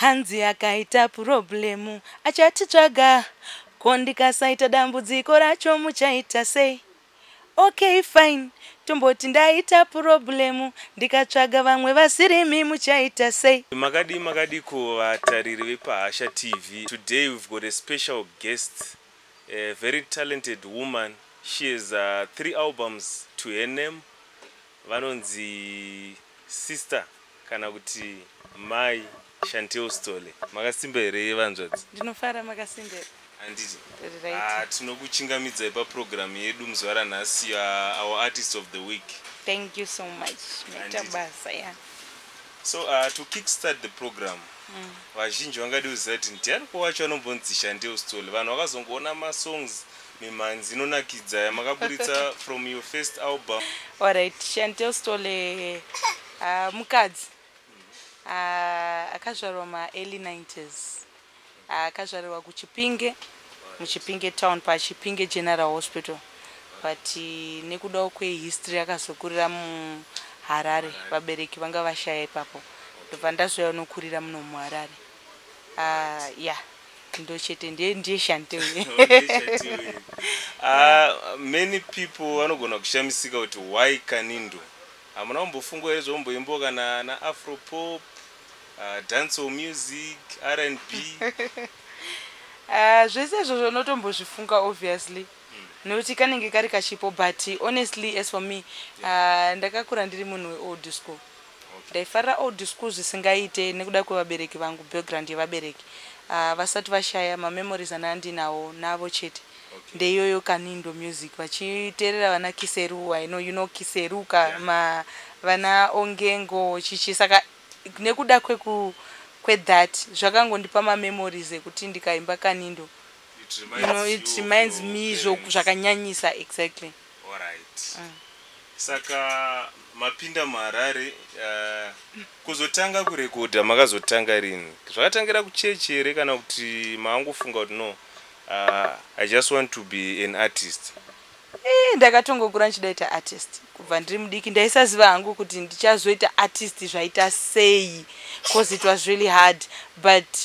Hanzi akaita problem achatitsvaga. Ko ndikasaita dambudziko racho muchaita sei? Okay, fine, tomboti ndaita problem, ndikatsvaga vamwe vasirimi, muchaita sei? Makadi makadi kuvatariri vepaHasha TV. Today we've got a special guest, a very talented woman. She has three albums to her name. Vanonzi Sister kana kuti Mai Shantel Stole. Makasimba here, vanzvadzi? Ndinofara, makasimbera? Handiti. Right. Ah, tinokuchingamidzai paprogramu yedu muzuva ranhasi, our artist of the week. Thank you so much, maita Handiti. basa ya. So to kickstart the program, vazhinji vangadi kuziva kuti ndiani ko wacho anombonzi Shantel Stole. Vanhu vakazongoona masongs, mimhanzi inonakidza yamakaburitsa from your first album. Alright, Shantel Stole mukadzi akazvarwa maearly 90s, akazvarirwa kuChipinge, muChipinge town, paChipinge General Hospital, but nekudawo kwehistory akazokurira muHarare. Vabereki vanga vashaya ipapo, ndobva ndazouya nokurira muno muHarare. Ya, ndochete, ndiye Shantel. Many people vanogona kushamisika kuti why kanindo? Hamuna kumbofungwa here zvomboimbo kana naafropop, dancehall music, R&B? Zvese izvozvo unotombozvifunga obviously, nekuti kanenge kari kachipo, but honestly, as for me, ndakakura ndiri munhu weold school. Ndaifarira old school zvisingaite nekuda kwevabereki vangu, background yevabereki vasati vashaya, mamemories ana andinawo navo chete ndeiyoyo kanindo music, vachiteerera vana Kiseru. I know you know Kiseruka. Ma vana Ongengo chichi. Saka nekuda kweku kwethat zvakangondipa mamemories ekuti ndikaimba kanindo, It it you of reminds your me parents. zvakanyanyisa, exactly. Alright. Saka mapinda muHarare, kuzotanga kurekodha makazotanga rini? Zvakatangira kuchechi here kana kuti maangofunga kuti no, I just want to be an artist? Ndakatongokura ndichidaita artist kubva ndiri mudiki. Ndaisaziva hangu kuti ndichazoita artist zvaita sei, 'cause it was really hard, but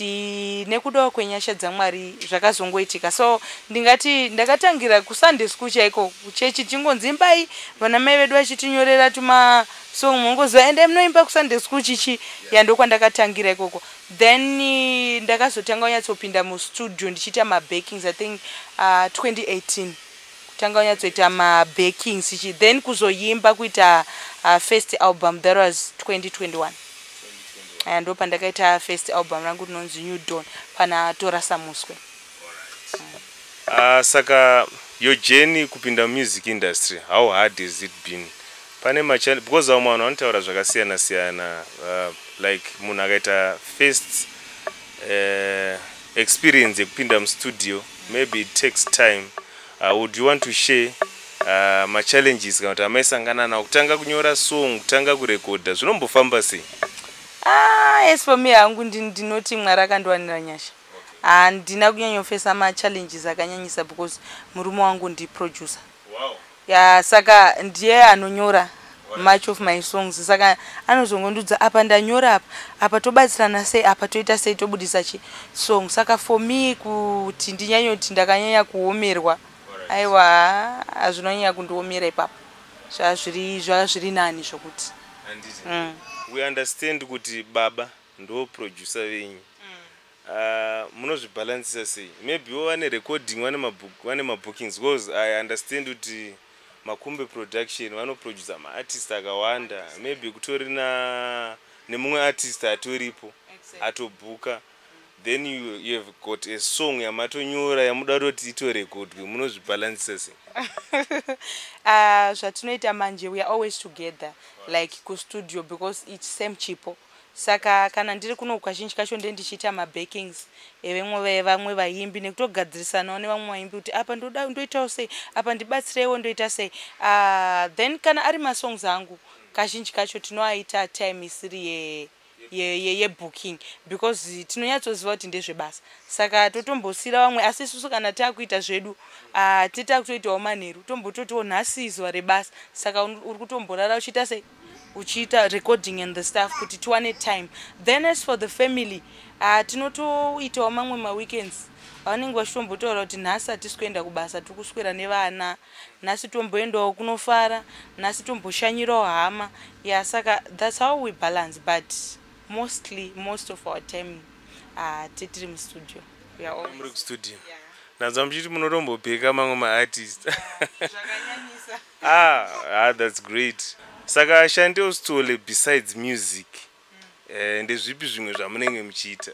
nekudawo kwenyasha dzaMwari zvakazongoitika. So ndingati ndakatangira kuSunday school chaiko, kuchechi tingonzi imbai, vana mai vedu vachitinyorera tumasong, mongoziva, ende munoimba kuSunday school chichi ya, ndokwandakatangira ikoko. Then ndakazotanga kunyatsopinda mustudio ndichiita mabackings, I think 2018, kutanga kunyatsoita mabackings ichi, then kuzoimba, kuita first album, that was 2021. Aya, ndo pandakaita first album rangu rinonzi New Dawn, pana Tora Samuswe. Saka your journey kupinda music industry, how hard has it been? Pane machallenge? Because vamwe vanhu vanotaura zvakasiyana siyana, like munhu akaita first experience yekupinda mustudio, maybe it takes time. Would you want to share machallenges kana kuti amaisangana nawo kutanga kunyora song, kutanga kurekodha, zvinombofamba sei? Ah, as for me hangu, ndinoti Mwari akandiwanira nyasha. Handina kunyanyofesa machallenges akanyanyisa because murume wangu ndiproducer. Ya, saka ndiye anonyora much of my songs, saka anozongondudza apa ndanyora apa, apa tobatsirana sei, apa toita sei, tobudisa chi song. Saka for me, kuti ndinyanyoti ndakanyanya kuomerwa, aiwa, hazvinonyanya kundiomera ipapo. Zvazviri nani zvokuti. Handiti. We understand kuti baba ndo producer venyu. Munozvibhalansisa sei? Maybe wo vane recording, vane mabookings, because I understand kuti Makumbe Production vanoproducer maartist akawanda. Maybe kutori na nemumwe artist atoripo atobhuka, then you have got a song yamatonyora yamuda kutoti itorekodwe. Munozvibhalansisa sei? Zvatinoita manje, we are always together, like kustudio, because it's same chipo. Saka kana ndiri kuno, kazhinji kacho nde ndichiita mabackings evamwe vamwe vaimbi, nekutogadzirisanawo nevamwe vaimbi kuti apa ndoitawo sei, apa ndibatsireiwo, ndoita sei. Then kana ari masongs angu, kazhinji kacho tinoaita time isiri yebooking, because tinonyatsoziva kuti ndezvebasa, saka totombosiyira vamwe. Asi isusu kana taakuita zvedu, titakutoitawo manheru, tombototiwo nhasi izuva rebasa, saka uri kutomborara uchiita sei. Uchiita recording and the stuff kuti tiwane time. Then as for the family, tinotoitawo mamwe maweekends vanenge vachitombotaura kuti nhasi hatisi kuenda kubasa, tiri kuswera nevana, nhasi tomboendawo kunofara, nhasi tomboshanyirawo hama. Yeah, saka that's how we balance, but mostly, most of our time titiri mustudio. Muri kustudio. Nanzwa muchiti munotombobheka mamwe maartist. Zvakanyanyisa. Ah, that's great. Saka Shantel Sithole, besides music, ndezvipi zvimwe zvamunenge muchiita?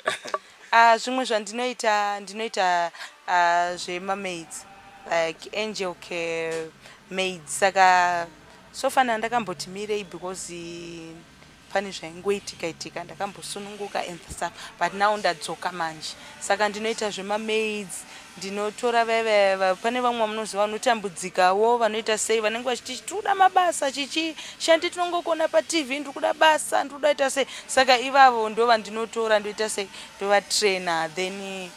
Zvimwe zvandinoita, ndinoita zvemamaids, like Angel Care Maids. Saka sofanira ndakamboti mirei because pane zvaingoitika itika, ndakambosununguka and stuff, but now ndadzoka manje. Saka ndinoita zvemamaids, ndinotora vaiva, pane vamwe vamunoziva vanotambudzikawo, vanoita sei, vanenge vachiti tiri mabasa, chichi shandi, tinongokona paTV, ndiri kuda basa, ndiri kuda ita sei. Saka ivavo ndo vandinotora, ndoita sei, ndovatraina. Then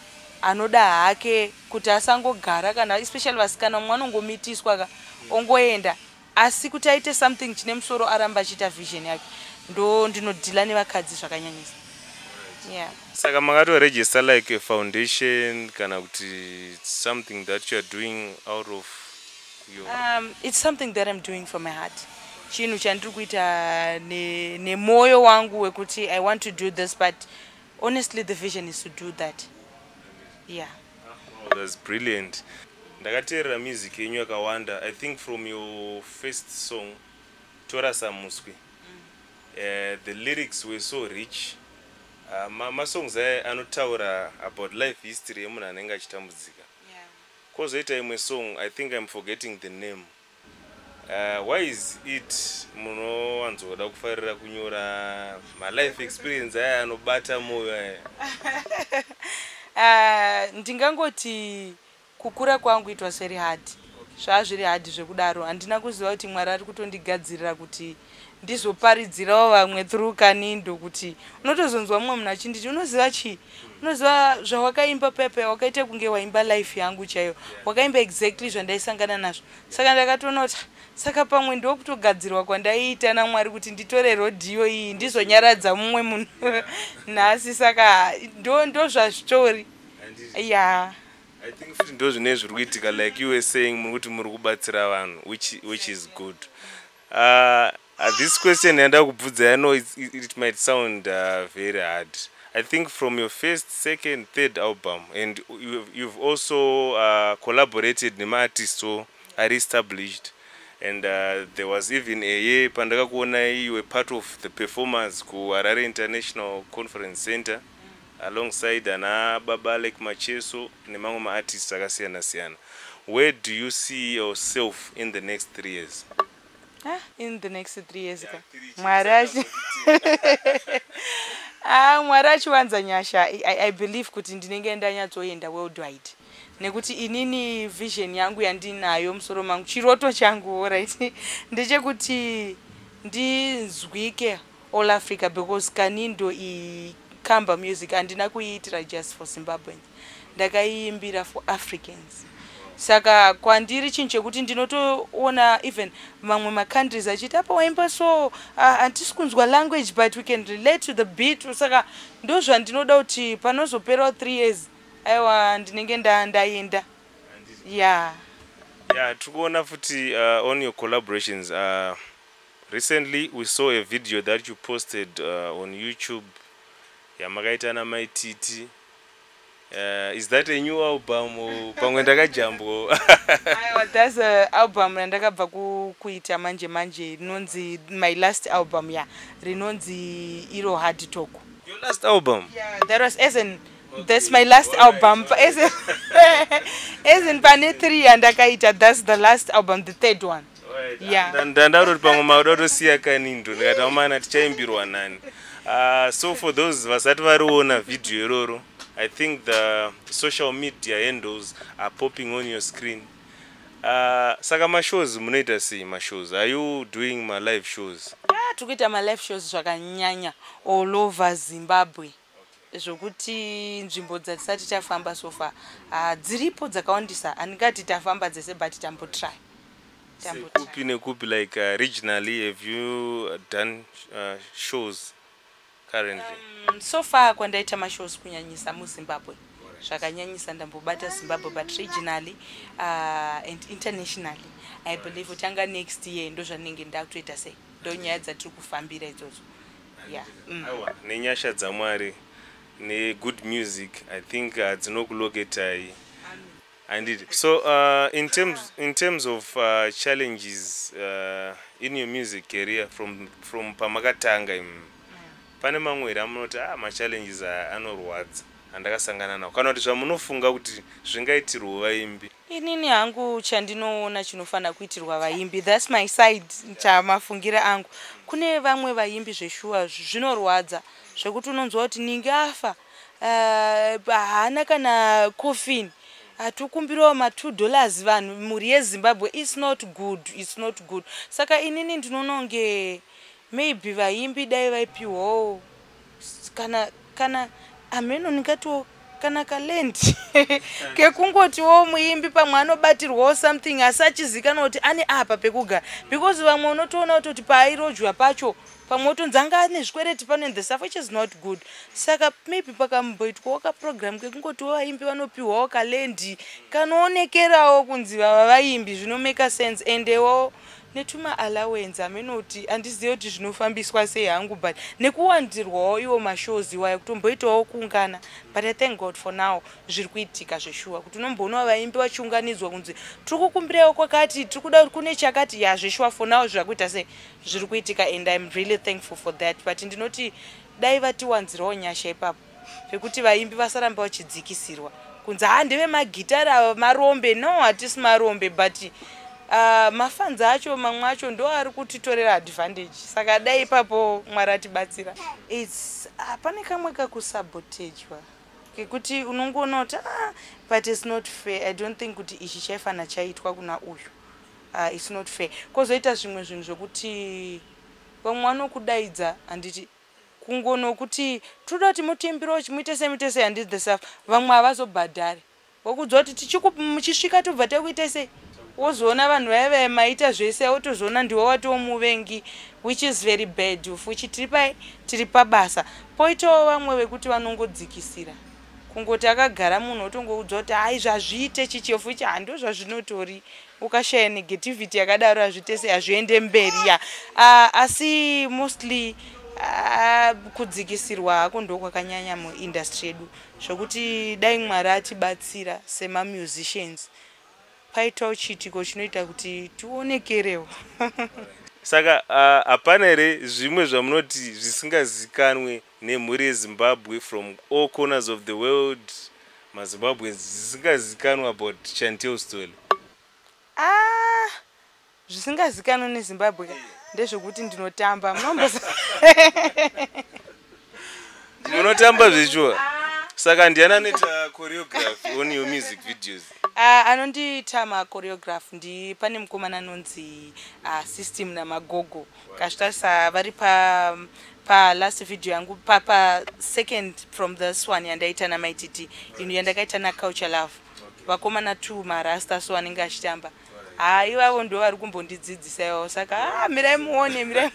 anoda hake kuti asangogara, kana especially vasikana, mumwe anongomitiswa ka, ongoenda, asi kuti aite something chine musoro, aramba achiita vision yake. Ndo ndinodhila nevakadzi zvakanyanyisa, yeah. Saka makatoregister like a foundation kana kuti something that you are doing out of your It's something that I'm doing from my heart, chinhu chandiri kuita nemwoyo wangu wekuti I want to do this, but honestly the vision is to do that, yeah. Oh, that's brilliant. Ndakateerera music yenyu yakawanda. I think from your first song, Tora Samuswi, the lyrics were so rich. Masongs aya anotaura about life history yemunhu anenge achitambudzika. Kwozoita imwe song, I think I'm forgetting the name. Why is it munowanzoda kufarira kunyora malife experience aya anobata mwoyo aya? Ndingangoti kukura kwangu, it was very hard, zvaa zviri hard zvekudaro. Handina kuziva kuti Mwari ari kutondigadzirira kuti ndizoparidzirawo vamwe through Kanindo, kuti unotozonzwa mumwe munhu achinditi, "Unoziva chii? Unoziva zvawakaimba pepe, wakaita kunge waimba life yangu chaiyo, wakaimba exactly zvandaisangana nazvo." Saka ndakatoona kuti saka pamwe ndokutogadzirwa kwandaiita naMwari kuti nditore rodhiyo iyi, ndizonyaradza mumwe munhu nhasi. Saka ndo zvazvitori, ya. I think futi ndo zvine zviri kuitika, like you were saying, muri kuti muri kubatsira vanhu, which is good. This question yanda kubvunza, I know it might sound very hard. I think from your first, second, third album, and you've also collaborated nemaartists so are established, and there was even a year pandakakuona you were part of the performers kuHarare International Conference Center alongside ana baba Alec Macheso nemamwe maartists akasiyana siyana. Where do you see yourself in the next 3 years? Ah, in the next 3 years ka, Mwari achi, ah, Mwari achiwanza nyasha, I believe kuti ndinenge ndanyatsoenda worldwide, nekuti inini vision yangu yandinayo musoro mangu, chiroto changu, right, ndechekuti ndinzwike all Africa, because Kanindo ikamba music handina kuiitira just for Zimbabweans, ndakaiimbira for Africans. Saka kwandiri chinhu chekuti ndinotoona even mamwe macountries achiti, "Apa waimba so, handisi kunzwa language, but we can relate to the beat." Saka ndo zvandinoda kuti panozoperawo 3 years, aiwa, ndinenge ndaenda, ya. Yeah, tiri kuona futi on your collaborations. Recently we saw a video that you posted on YouTube yamakaita naMaititi. Is that a new album or pamwe ndakajambo? Aiwa, that's a album randakabva kuita manje manje, rinonzi my last album, ya, rinonzi iro Hard Talk. Your last album? Yeah, that was, as in, that's my last album, as in pane three yandakaita, that's the last album, the third one. Yeah. Ndandauroti pamwe mauda kutosiya Kanindo, ndikati amana, tichaimbirwa nani? So for those vasati variona vhidhiyo iroro, I think the social media handles are popping on your screen. Saka mashows munoita sei mashows? Are you doing malive shows? Ah, tiri kuita malive shows zvakanyanya all over Zimbabwe, zvokuti nzvimbo dzatisati tafamba so far, dziripo dzakawandisa. Handingati tafamba dzese, but tambotry. Sekupi nekupi, like regionally, have you done shows currently? So far kwandaita mashows kunyanyisa muZimbabwe. Zvakanyanyisa ndambobata Zimbabwe, but regionally and internationally, I believe kutanga next year ndo zvanenge ndakutoita sei, ndo nyaya dzatiri kufambira idzodzo, yeah. Aiwa, nenyasha dzaMwari negood music, I think dzinokuloketai, handiti? So in terms of challenges in your music career from pamakatanga imi, pane mamwe here amunoti, ah, machallenges aya anorwadza andakasangana nawo, kana kuti zvamunofunga kuti zvingaitirwo vaimbi? Inini hangu chandinoona chinofanira kuitirwa vaimbi, that's my side, chamafungiro angu. Kune vamwe vaimbi zveshuwa zvinorwadza zvekuti unonzwa kuti ninge afa, haana kana coffin, hatikumbirawo ma2 dollars vanhu, mhuri yeZimbabwe. It's not good, it's not good. Saka inini ndinoona kunge maybe vaimbi dai vaipiwawo kana ameno ndingatiwo kana kaland kekungotiwo muimbi pamwe anobatirwawo something, asi achizikanwa kuti ane apa pekugara, because vamwe unotoona kutoti paairojwa pacho pamwe utonzi anga ane zvikwereti pano in the stuff, which is not good. Saka maybe pakamboitwawo kaprogram kekungotiwo vaimbi vanopiwawo kaland kanoonekerawo kunzi vava vaimbi, zvinomake sense. Endewo netuma allowance, amenoti handizivi kuti zvinofambiswa sei hangu, but nekuwandirwawo iwo mashows iwayo, kutomboitawo kuungana. But I thank God, for now zviri kuitika zveshuwa, kuti unomboonawo vaimbi vachiunganidzwa kunzi tiri kukumbirawo kwakati, tiri kuda kune chakati. Ya, zveshuwa, for now zvakuita sei, zviri kuitika, and I'm really thankful for that. But ndinoti dai vatiwanzirawo nyasha ipapo pekuti vaimbi vasaramba vachidzikisirwa kunzi, ha, ndevemagitari ava, marombe. No, hatisi marombe, but mafans acho mamwe acho ndo ari kutitorera advantage. Saka dai ipapo Mwari atibatsira. It's pane kamwe kakusabotejwa kekuti unongoona kuti, ah, but it's not fair. I don't think kuti ichi chaifanira chaitwa kuna uyu. It's not fair. Kwozoita zvimwe zvinhu zvokuti vamwe vanokudaidza, handiti, kungonokuti toda kuti mutimbirawo, muite sei, muite sei, handiti, the stuff. Vamwe havazobhadhari, vokuudza kuti muchisvika tobva takuita sei. Wozoona vanhu vaya vaya maita zvese, wotozoona ndiwe watoo muvengi, which is very bad, of which tiri pai, tiri pabasa. Poitawo vamwe vekuti vanongodzikisira, kungoti akagara munhu otongoudza kuti, hai, zvazviite chichi, of which hando zvazvinotori. Ukashaya negativity yakadaro, hazviite sei, hazviende mberi, ya. Asi mostly kudzikisirwa hako ndo kwakanyanya muindustry yedu, zvokuti dai Mwari atibatsira semamusicians, paitawo chiitiko chinoita kuti tionekerewo. Saka hapana here zvimwe zvamunoti zvisingazikanwe nemhuri yeZimbabwe from all corners of the world, maZimbabweans, zvisingazikanwe about Chantel Sithole? Ah, zvisingazikanwe neZimbabwe ndezvekuti ndinotamba. Munomboza Munotamba zveshuwa? Saka ndiani anoita choreography on your music videos? Anondiita machoreograph ndi pane mukomana anonzi System naMagogo. Kazvitarisa vari pa palast video yangu, pa second from this one yandaita naMaititi, ino yandakaita naCulture Love, vakomana two marasta, so anenge achitamba. Ha, ivavo ndo vari kumbondidzidzisa ivavo. Saka, ah, mirai muone, mirai.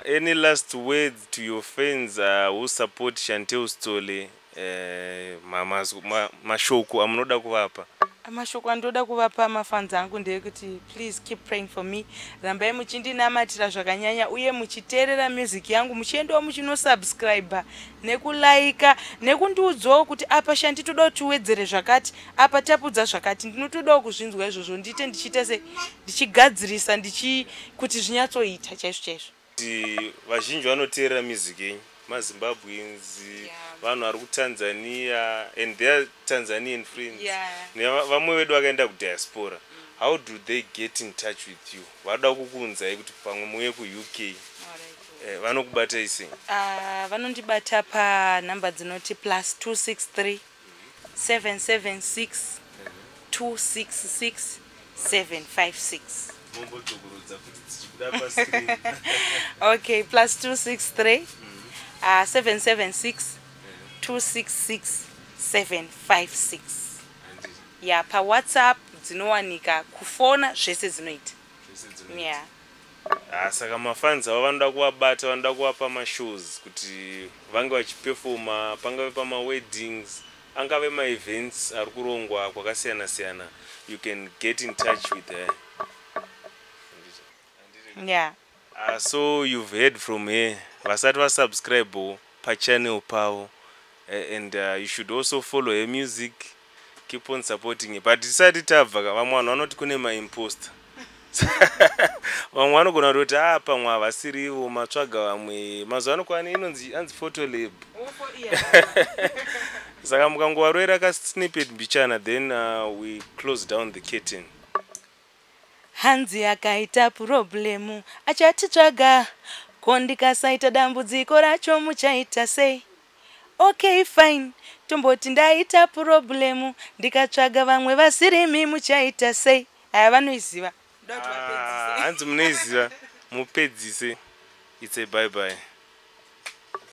Any last words to your fans who support Chantel Sithole? Mashoko amunoda kuvapa? Mashoko andoda kuvapa mafans angu ndeyekuti please keep praying for me. Rambai muchindinamatira zvakanyanya, uye muchiteerera music yangu, muchiendawo muchinosubscribe nekulaika, nekundiudzawo kuti apa Shanti toda kuti tiwedzere zvakati, apa tapudza zvakati. Ndinotodawo kuzvinzwa izvozvo, ndiite ndichiita se ndichigadzirisa, ndichi kuti zvinyatsoita chaizvo chaizvo. Kuti vazhinji vanoteerera music yenyu maZimbabweans, vanhu vari kuTanzania and their Tanzanian friends, nevamwe vedu vakaenda kudiaspora, how do they get in touch with you? Vanoda kukuunzai kuti pamwe muuye kuUK, vanokubatai sei? Vanondibata panhamba dzinoti +263 776 266 756. Mombodzokorodza futi dzichibuda pascreen. Okay, +263 776 266 756. Ya, pawhatsapp Dzinowanika kufona, zvese dzinoita. Zvese dzinoita. Yeah. Ah, saka mafans avo vanoda kuvabata, vanoda kuvapa mashows kuti vange vachiperforma, pangave pamaweddings, angave maevents ari kurongwa kwakasiyana siyana, you can get in touch with her. Yeah. So you've heard from her. Vasati vasubscribe pachannel pavo, and you should also follow her music, keep on supporting her. But tisati tabva, vamwe vanhu vanoti kune maimposter. Vamwe vanogona kutoti a pamwe havasirivo, matsvaga vamwe. Mazuva ano kwane inonzi anzi photo lab, saka mukangovaroera kasnippet mbichana, then we close down the curtain. Hanzi akaita problem achatitsvaga. Ko ndikasaita dambudziko racho muchaita sei? Okay, fine, tomboti ndaita problem, ndikatsvaga vamwe vasirimi, muchaita sei? Aya vanoiziva. Ah, hanzi munoiziva, mupedzise. It's a bye bye.